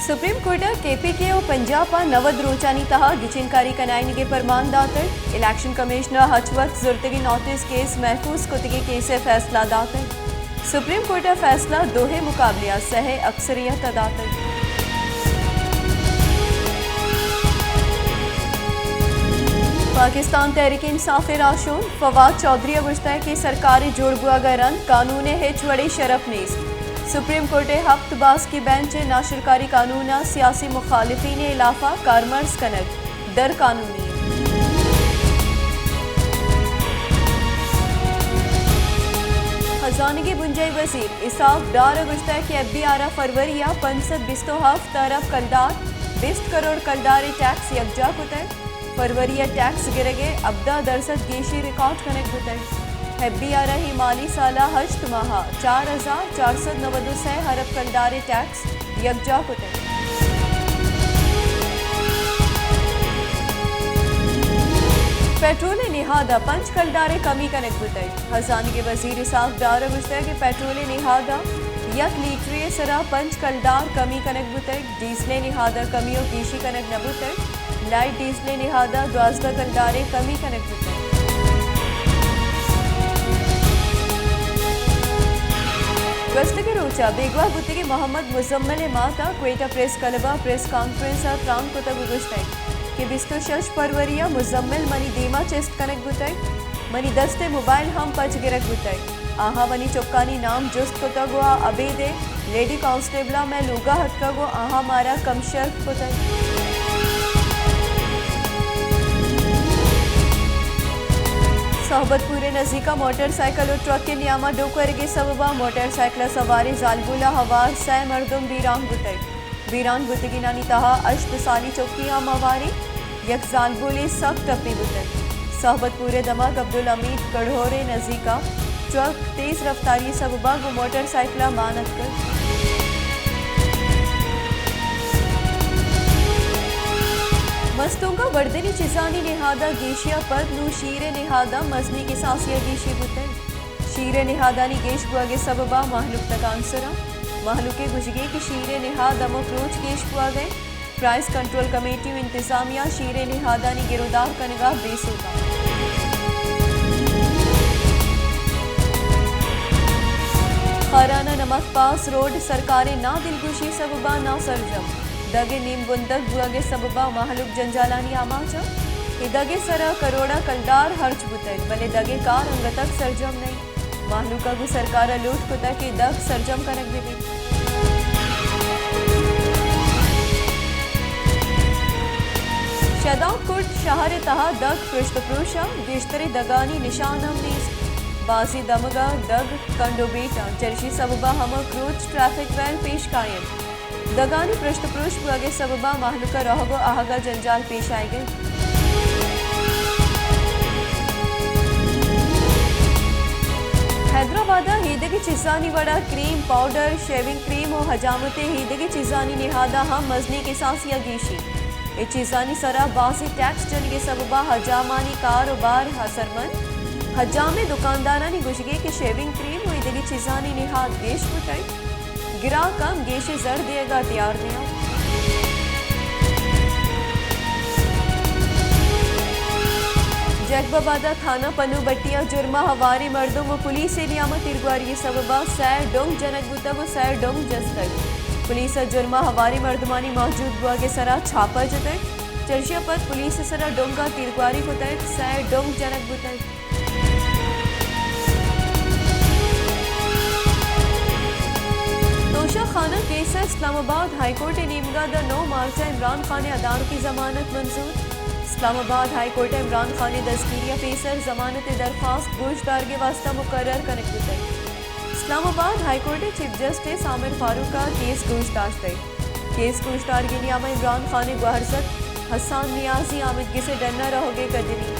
Supreme court ء کے پی کے ء پنجاپ ء نود روچانی تہا گچین کاری کنائینگ ء پرمان داتگ۔ الیکشن کمشنر ء ہچ وقت زرتگیں نوٹس کیس محفوظ کتگیں کیس ء فیصلہ داتگ۔ سپریم کورٹ ء فیصلہ دوئیں مقابلہ ء سہ ء اکثریت ء داتگ۔ پاکستان تحریک انصاف ء راہشون فواد چوہدری ء گوشتگ کہ سرکار ء جوڑ بوگ ء رند قانون ء ہچ وڑیں شرپ نیست۔ سپریم کورٹ ء ہپت باسکی بینچ ء ناشرکاری قانون ء سیاسی مخالفین ء ہلاف ء کارمرز کنگ در قانونی انت۔ خزانگ ء بنجاہی وزیر اسحاق ڈار ء گوشتگ کہ ایف بی آر ء فروری ء پنچ سد بیست ء ہفت ارب کلدار، بیست کروڑ کلدار ء ٹیکس یکجا کتگ۔ فروری ء ٹیکس گرگ ء ہبدہ درسد گیشی ریکارڈ کنگ بوتگ۔ ایف بی آر ء اے مالی سال ء ہشت ماہ ء چار ہزار چار سد نود ء سئے ارب کلدار ء ٹیکس یکجا کتگ۔ پیٹرول ء نہاد ء پنچ کلدار ء کمی کنگ بوتگ۔ ہزانگ ء وزیر اسحاق ڈار ء گوشتگ کہ پیٹرول ء نہاد ء یک لیٹرے ء سرا پنچ کلدار کمی کنگ بوتگ۔ ڈیزل ء نہاد ء کمی و گیشی کنگ نہ بوتگ۔ لائٹ ڈیزل ء نہاد ء دوازدہ کلدار ء کمی کنگ بوتگ۔ گوستگیں روچ ء بیگواہ بوتگیں محمد مزمل ء مات ء کوئٹہ پریس کلب ء پریس کانفرنس ء تران کتگ و گوشتگ کہ بیست و شش فروری ء مزمل منی دیما چست کنگ بوتگ، منی دست ء موبائل ہم پچ گرگ بوتگ۔ آہاں منی چکانی نام جست کتگ و آ ابید ء لیڈی کانسٹیبل ء مئے لوگ ء اتکگ و آہاں مارا کمشرف کتگ۔ صحبت پور ء نزیک ء موٹر سائیکل و ٹرک ء نیام ء ڈوک ورگ ء سبب ء موٹر سائیکل ء سواریں زالبول ء ہوار سئے مردم بیران بوتگ۔ بیران بوتگینانی تہا ہشت سالی چکی ہم ہواریں۔ یک زالبولے سک ٹپی بوتگ۔ صحبت پور ء دمگ عبدالحمید کڑہور ء نزیک ء ٹرک تیز رفتاری سبب ء گوں موٹر سائیکل ء مان اتکگ۔ مستونگ ء بردنی چیزانی نہاد ء گیشی ء پد نوں شیر ء نہاد ء مزنیں کساسے ء گیشی بوتگ۔ شیر ء نہادانی گیش بوگ ء سبب ء مہلوک تکانسر ء۔ مہلوک ء گوشگ ء کہ شیر ء نہاد ہمک روچ گیش بوگ ء انت۔ پرائس کنٹرول کمیٹی و انتظامیہ شیر ء نہادانی گرودار کنگ ء بے سوب انت۔ خاران ء نمک پاس روڈ سرکار ء نادلگوشی سبب ء ناسرجم۔ دگ ء نیم بندگ بوگ ء سبب ء مہلوک جنجالانی آماچ انت۔ اے دگ ء سرا کروڑ ء کلدار ہرچ بوتگ، بلے دگ ء کار انگتک سرجم نہ انت۔ مہلوک ء گوں سرکار ء لوٹ کتگ کہ دگ سرجم کنگ بہ بیت۔ شہداد کوٹ شہر ء تہا دگ پرشت پروش ء گیشتریں دگانی نشان ہم نیست۔ بازیں دمگ ء دگ کنڈ و بیٹ انت، چرشی سبب ء ہمک روچ ٹریفک ویل پیش کاینت۔ دگانی پرشت پروش بوگ ء سبب ء مہلوک ء رہگ و آہگ ء جنجال پیش آیگ ء انت۔ حیدرآباد ء ایدگہ چیزانی وڑ ء کریم، پاؤڈر، شیونگ کریم و حجامت ء ایدگہ چیزانی نہاد ء ہم مزنیں کساسے ء گیشی۔ اے چیزانی سرا بازیں ٹیکس جنگ ء سبب ء حجامانی کار و بار اثرمند۔ حجام ء دکاندارانی گوشگ ء کہ شیونگ کریم و ایدگہ چیزانی نہاد گیش بوتگ۔ گراک ہم گیشیں زر دیگ ء تیار نہ انت۔ جیکب آباد ء تھانہ پنو بٹی ء جرم ء ہواریں مردم و پولیس ء نیام ء تیرگواری ء سبب ء سئے ڈونگ جنگ بوتگ و سئے ڈونگ جستگ۔ پولیس ء جرم ء ہواریں مردمانی موجود بوگ ء سرا چھاپہ جتگ۔ چرشی ء پد پولیس ء سرا ڈونگ ء تیرگواری کتگ، سئے ڈونگ جنگ بوتگ۔ توشہ خانہ کیس ء اسلام آباد ہائی کورٹ ء نیمگ ء داں نو مارچ ء عمران خان ء ادارکی ضمانت منظور۔ اسلام آباد ہائی کورٹ ء عمران خان ء دزگیری ء پیسر ضمانت ء درخواست گوشدارگ ء واستہ مقرر کنگ بوتگ۔ اسلام آباد ہائی کورٹ ء چیف جسٹس عامر فاروق ء کیس گوش داشتگ۔ کیس گوشدارگی نیام ء عمران خان ء گوہرزت، حسان نیازی، آمدگس ء ڈن ء رہوگ ء کدنی۔